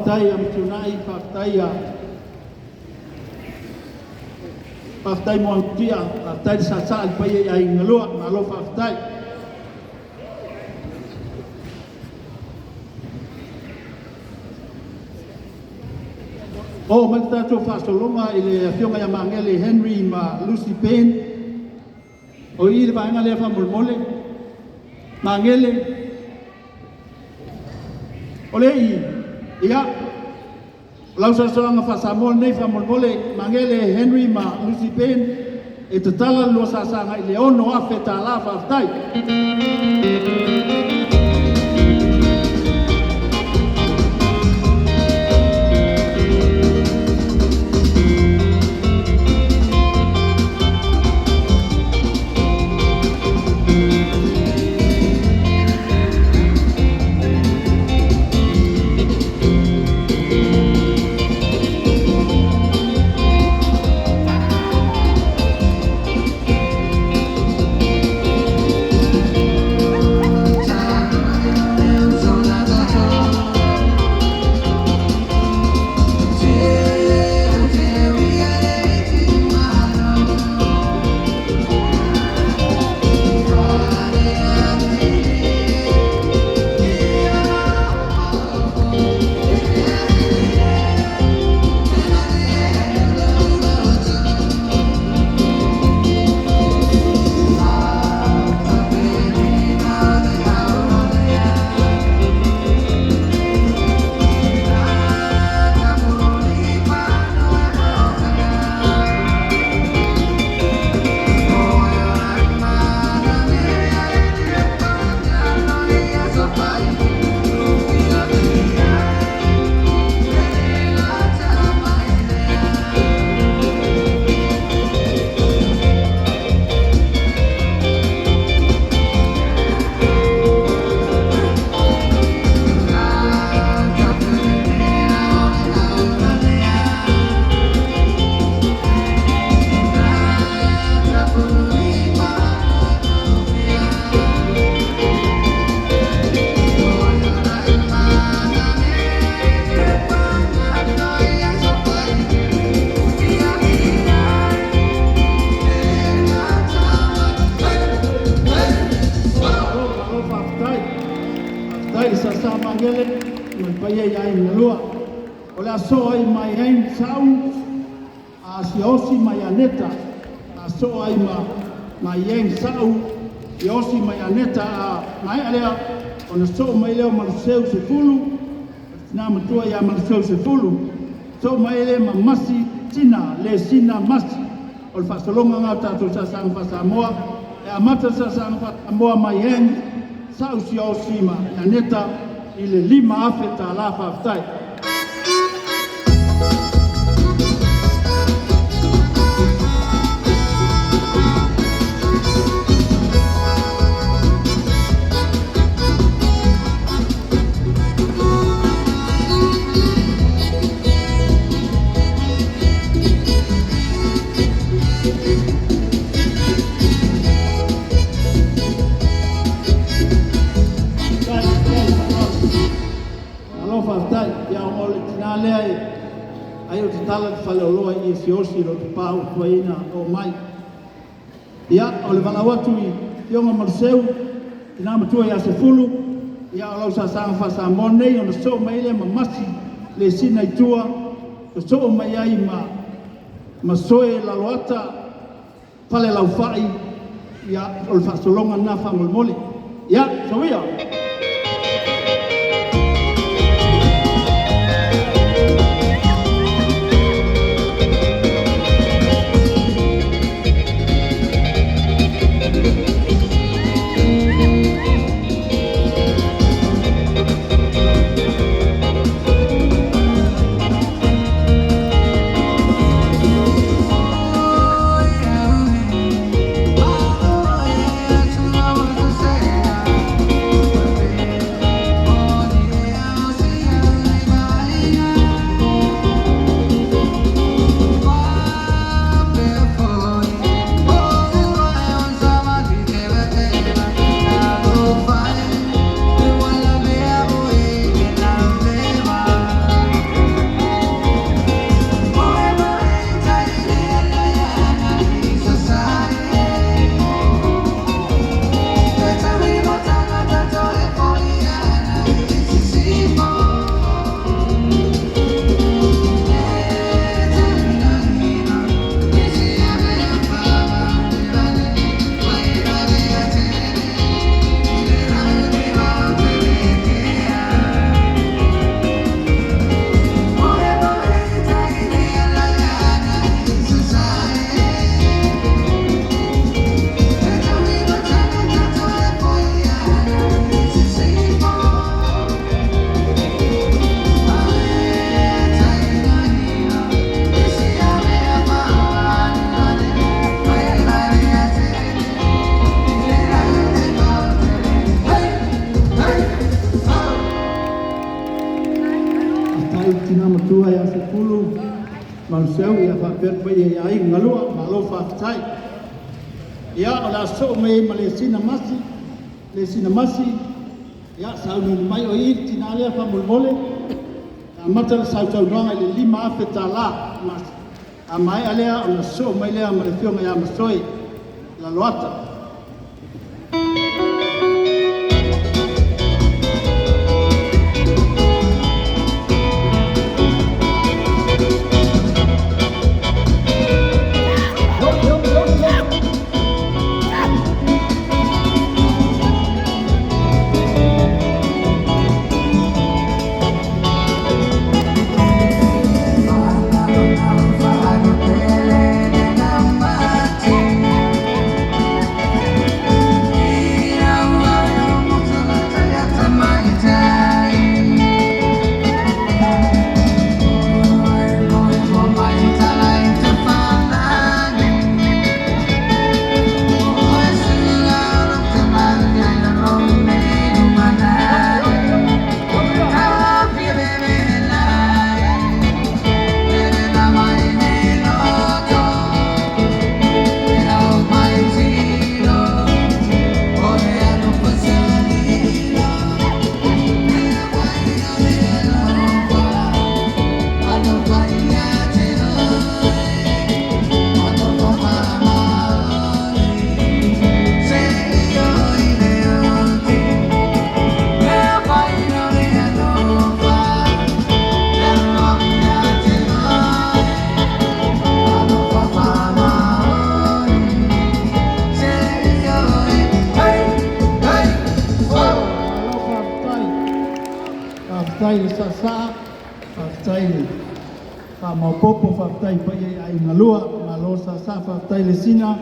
Faafetai ia Matuunai, faafetai ia faafetai Muagututia, faafetai le saasaa i le paia i Aiga na lua, malo faafetai. Oo mai le tatou faasologa i le afioga ia Magele Henry ma Lucy Penn. O i le vaega lea faamolemole. Magele, o le i, ia, o lau soosoga faa-Samoa nei faamolemole, Magele Henry ma Lucy Penn, e tatala le lua saasaga i le $6,000 faafetai. Malo faafetai. Faafetai le saasaa Magele ma le paia i Aiga na lua. O le aso ai mai Hang Sau, a Siaosi mai Aneta, a soo ai ma mai Hang Sau, Siaosi mai Aneta a maea lea, ona soo mai lea o Maluseu Sefulu, tina matua ia Maluseu Sefulu, soo mai le ma Masi Sina, le Sina Masi, o le faasologa ngā o tātou saasaga faa-Samoa, e amata le saasaga faa-Samoa mai Hang Sau Siaosi ma Aneta i le $5,000 faafetai. Malo faafetai. Ia ona o le tina lea e ai o tatala le faleoloa i Siaosi lo te pā ua tuaiina o mai. Ia, o le valaau atu i Fioga Maluseu, tina matua ia Sefulu, ia o lau saasaga faa-Samoa nei ona soo mai lea ma Masi le sina i tua, soo mai ai ma Soe Laloata, Fale Laufai, ia o le faasologa lena faamolemole. Ia, soia. Manuseau ia faapea le paia i aiga galua, malo faafetai. Ia o le a sosoo mai ai ma Lesina Masi, Lesina Masi, ia sauniuni mai o i le tina lea faamolemole. E amata le sausaunoaga i le $5,000. A maea lea ona sosoo mai lea ma le afioga ia Masoe Laloata. Malo faafetai. Faafetai le saasaa, faafetai le faamaopoopo, faafetai i paia i aiga galua, malo saasaa, faafetai Lesina.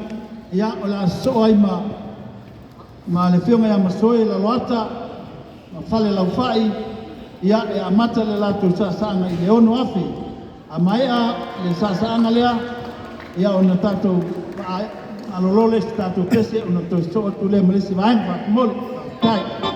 Ia o le a sosoo ai ma le afioga ia Masoe Laloata ma Falelaufai, ia e amata le latou saasaaga i le 6,000. A maea le saasaaga lea, ia ona tatou malolo lea i se tatou pese ona toe sosoo atu lea ma le isi vaega. Faafetai.